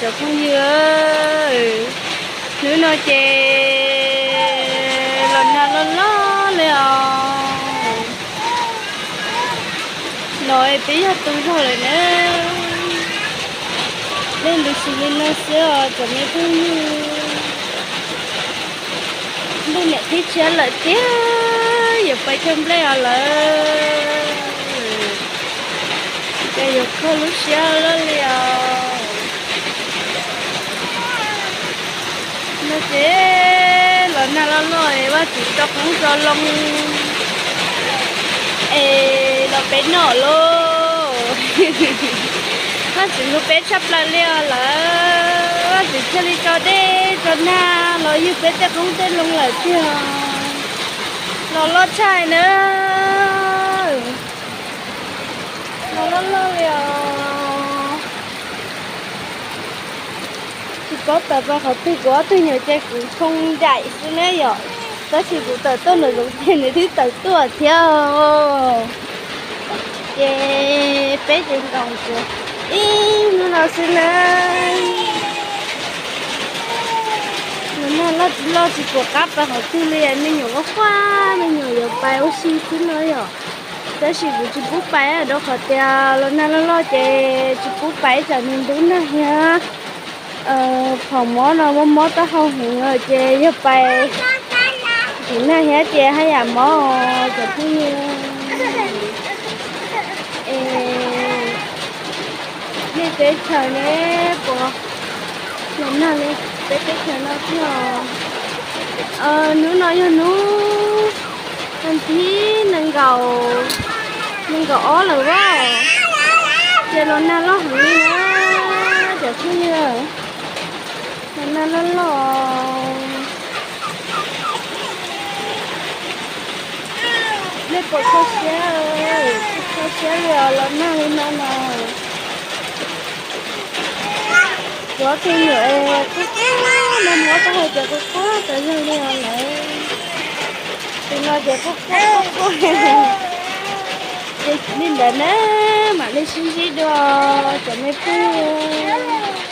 Phooj ywg, hnub no ces los nag loj loj li os. Los peb yog tu zog lawm na. Dej ntu sis li no xwb os cov me phooj ywg. Ntuj niam qhib tshiab lawm tiag, yuav pais cog nplej os lawm. Ces yuav kho lub siab loj li os. No ces los nag loj loj es Vaj Tswv tso qoob tso loo es los peb noj lauj. Vaj Tswv hlub peb tshaj plaws li os lawm, Vaj Tswv thiaj li tso dej tso nag los ywg peb tej qoob tej loo lawm tiag. Los loj tshaj na. Los loj loj li os. Tsis paub tawm pais qhov twg, kuv ob tug nyuam ces kuv thoo nraim xwb na yom. Tab sis kuv tawm tuaj nraum zoov ces nws twb tawm tuaj thiab. Ces peb ces nkaum ib hnub no xwb na. Los nag loj tsis loj tsis pom qab pais qhov twg li, me nyuam quaj quaj, me nyuam yuav pais ua si xwb no yom. Tab sis kuv tsis pub pais rau qhov tias los nag loj loj ces tsis pub pais, tsam nws ntub nag hiab. Phom mob no mob mob taub hau heev lawm ces yog pais ntub nag hiab ces haj yam mob cov phooj ywg. Es nej teb chaws ne, puas los nag li peb teb chaws no thiab? Hnub no yog hnub thib nees nkaum, nees nkaum ob lawm as, ces los nag loj heev li na cov phooj ywg. Los nag loj loj. Nej puas kho siab, kho siab li os los nag li no na. Kuv ob tug nyuam quaj quaj, nag mob taub hau ces quaj quaj tas zog li os lawm. Tus no ces quaj quaj quaj quaj. Ces li ntawd na, mam li sib ntsib dua cov me phooj ywg.